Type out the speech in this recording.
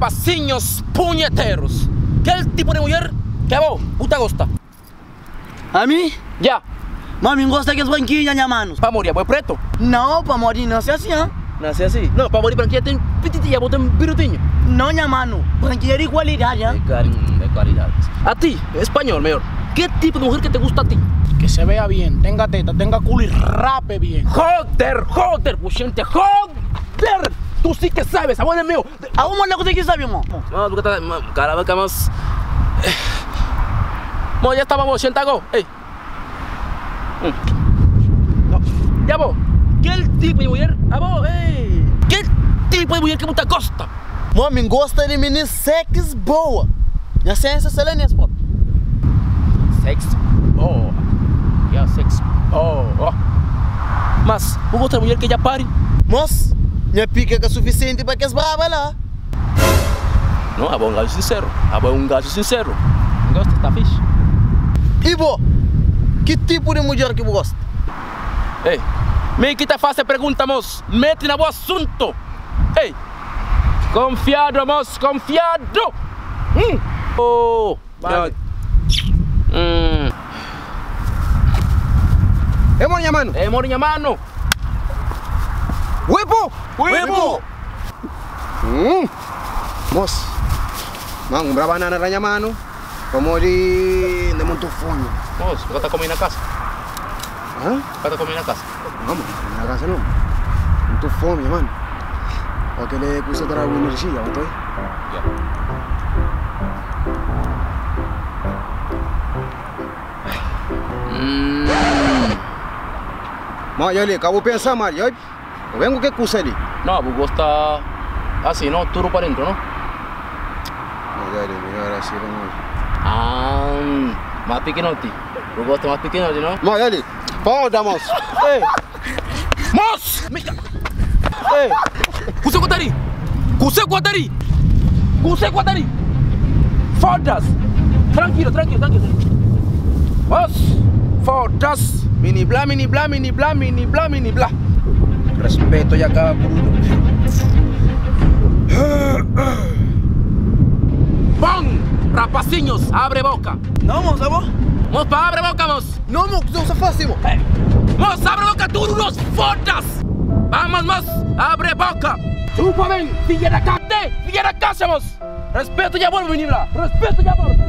Rapacinhos punheteros. Kel tipo de mulher ke abo bu ta gosta? Ami? Ya. Ma mi n'gosta kes branquinha nha mano. Pamodi abo é preto? Não, pamodi nase asi han. Nase asi? Não, pamodi branquinha tem pititinha, abo tem birutinho. Não nha mano, branquinha é di qualidade han. É qualidade. A ti, espanhol melhor, que tipo de mujer que te gusta a ti? Que se vea bien, tenga teta, tenga culo y rape bien. Joder, joder, bu xente, joder! Tu si que sabes, abo é meu. Abo manda kuzê ki sabe mo. Mas bu ka ta, kala boka mas. Mo ya staba bo xenta go, ey. Ya bo, kel tipo di mulher, abo, ey. Kel tipo di mulher ki bu ta gosta? Mo mi gosta di minis sex boa. Nha sensa sta la nes pop. Sex boa, ya sex boa. Mas bu gosta di mulher ki dja pari? Mos, nha pika ka sufisienti pa kes braba la. No, abo é un gajo sincero. Abo é un gajo sincero. N gosta, sta fixi. I bo, ki tipu di mudjer ki bu gosta? Ei, mi ki ta fase pergunta, mos. Meti na bo asuntu. Ei, konfiadu, mos, konfiadu. Hum. Oh, Bale. Hum. É mori nha mano. É mori nha mano. Uipu! Uipu! Hum. Mos, ma nkumpra banana ra nha mano pamodi N ten muntu fomi. Mos, bu ka ta kome na kasa? Hã? Bu ka ta kome na kasa? Não, mano, kome na kasa não. Muntu fomi, nha mano. Pa kele kusa ta da-bu enerjia, bu ta oi? Ya. Ma, ya li, ka bu pensa mal, ya. Bu ben ku ke kusa li? No, bu gosta asi no, tudu pa dentro no. Ma ya li, midjor asi pa mi. Ah, mas pikinoti. Bu gosta mas pikinoti no. Ma ya li, pa mos. Ey! Mos! Mi ka. Ey! Kuse ku ta ri? Kuse ku ta ri? Kuse ku ta ri? Fodas! Trankilo, trankilo, trankilo. Mos! Fodas! Mini bla, mini bla, mini bla, mini bla, mini bla. Respeto ya kaba bruto. Bon! Rapacinhos, abre boca. Não, mos, abo? Mos, pa abre boca, mos. Não, mo, kuzê bu sta fase, mo? Mos, abre boca, tudo nos fodas! Vamos, mos, abre boca! Chupa ben, filha da cate, filha da casa, mos! Respeto ya volvo, menina! Respeto ya volvo!